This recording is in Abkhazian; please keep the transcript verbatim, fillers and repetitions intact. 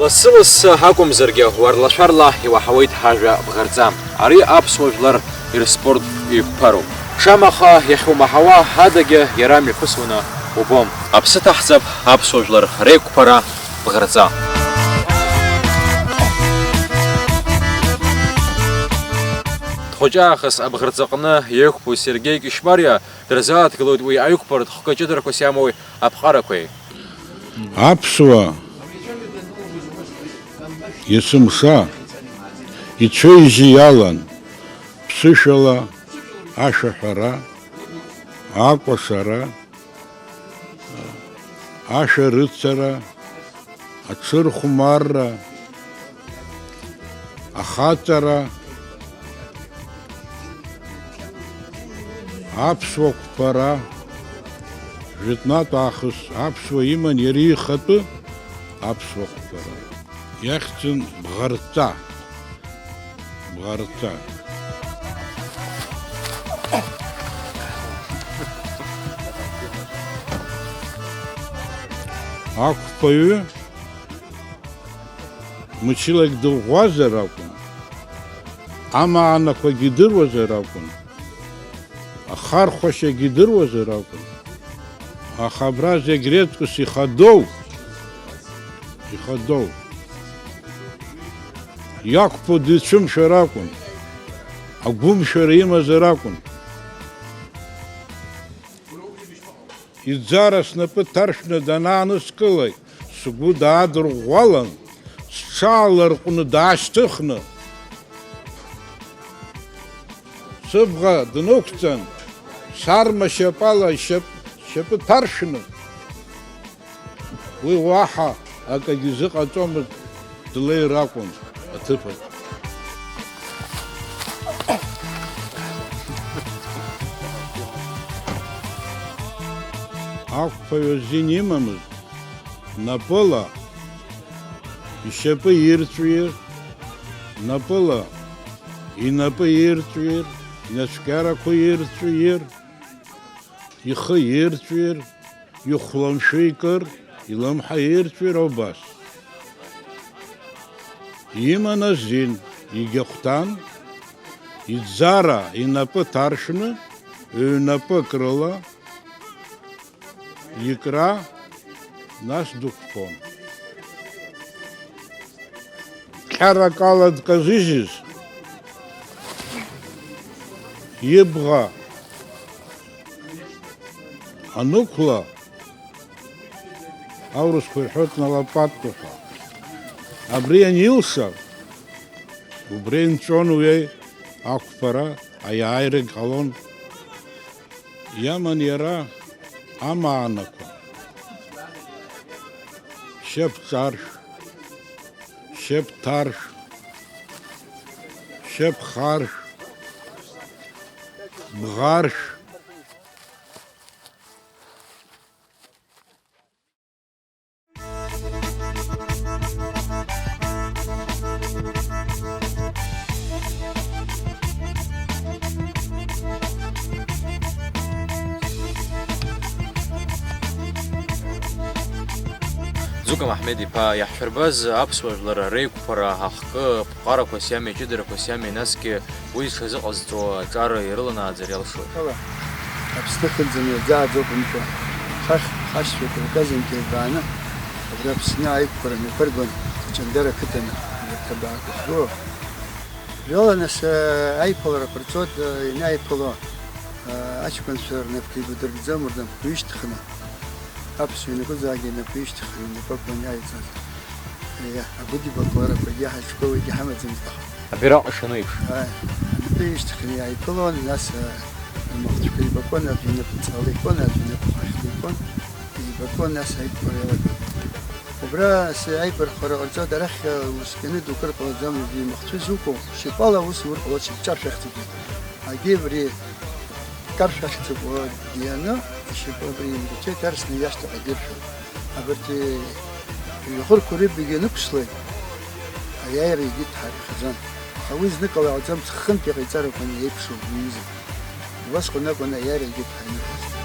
Сылассы акәымзаргьы, уарлашәарла иуаҳауеит ҳажәа бӷарҵа. Ари аԥсуа жәлар ирспорттә еиқәԥароуп. Шамаха иахьумаҳауа адагьы иара мҩаԥысуаны убом. Аԥсы ҭаҳҵап аԥсуа жәлар реиқәԥара бӷарҵа. Дхәыҷаахыс абӷарҵаҟны иеиқәԥоу Сергеи Кьышьмариа дырзааҭгылоит уи аиқәԥаратә хкы ҷыдарақәас иамоу аԥҟарақәеи. Аԥсуа есымша ицәеижьы иалан ԥсышәала ашәаҳәара, акәашара, ашәарыцара, аҽырхәмарра, ахаҵара, аԥсуа қәԥара, жәытәнатә аахыс аԥсуа иман иара ихатәы аԥсуа қәԥара. Иахьӡын Бӷарҵа. Бӷарҵа. Ақәԥаҩы мчылак дыӷәӷәазар акәын, амаанақәагьы идыруазар акәын, ахархәашьагьы идыруазар акәын, аха абра зегь реиԥш ихадоу, ихадоу, иақәԥо дицәымшәар акәын, агәымшәара имазар акәын. Иӡара снапы ҭаршәны данааныскылак, сгәы даадырӷәӷәалан, сҽааларҟәны даашьҭыхны, сыбӷа днықәҵан, сарма шьапала ишьап-, шьапы ҭаршәны, уи уаҳа акагьы изыҟаҵомызт, длеир акәын аҭыԥаҿ. Ақәԥаҩ азин имамызт, напыла ишьапы ирҵәир, напыла инапы ирҵәир, инацәкьарақәа ирҵәир, ихы ирҵәир, ихәламшәы икыр, илымҳа ирҵәир убас. Иман азин, егьахәҭан, иӡара инапы ҭаршәны, ҩнапык рыла икра, нас дықәԥон. Ҟьарак ала дказыжьыз, ибӷа анықәла, аурысқәа ирҳәоит на лопатку ҳәа. Абри анилша, убри инҵәон уи ақәԥара, аиааирагь ҟалон. Иаман иара амаанақәа. Шьап ҿаршә, шьап ҭаршә, шьап харшә, бӷаршә. Зука Маҳмед-иԥа, иаҳшәырбаз аԥсуа жәлар реиқәԥара ахкы, аԥҟарақәас иами, аҷыдарақәас иами, насгьы уи зҽазыҟазҵо аҿар ирыланааӡар иалшоит. Ала, Аԥсны хьӡаны иаӡааӡоуп умҳәо. Хахь, ҳашьцәа Кавказ инкьеибааны, абри Аԥсны аиқәԥара мҩаԥыргон Ҷандара ақыҭаны, абарҭ абаақәа ахьгылоу. Жәала нас, э, аиԥыларақәа рҵоит, э, ианааиԥыло, э, аҷкәынцәа рнапқәа еибадырбӡом, рнапқәа ишьҭыхны. Аԥсуа ианакәызаалак инапы ишьҭыхны, инапы акәын иааиҵаз. Иа, агәыдибакларақәагьы ҳаҿкуеигьы ҳамаӡамызт аха. Абираҟ ишану еиԥш. Ааи, инапы ишьҭыхны иааиԥылон, нас, а, рмахәҭқәа еибакуан, аӡәы инапы ҵала икуан, аӡәы инапы хәахьла икуан, еибакуан, нас аиԥылара иалагон. Убра ас аибархәара ҟарҵоит, арахь, а, ус кьаны дук рыҟалаӡам, уажәы имахәҭҩы зукәу, шьапала аус урҟалоит, шьапҿаршә ахьӡуп. Агьи абри Каршә ахьӡуп уа дианы, ишьапы абри имгәацәа иҭарсны иашҭа ҟадиршәуп. Абарҭ, э, жәаӷырқәа рыҩбагьы анықәслоит, аиааира егьи дҳархаӡом. Аха уи зныкала иҟаӡам, хынтә иҟаиҵарақәа неиԥшуп уи изы. Убасҟан акәын аиааира егьи дҳаимырхәац.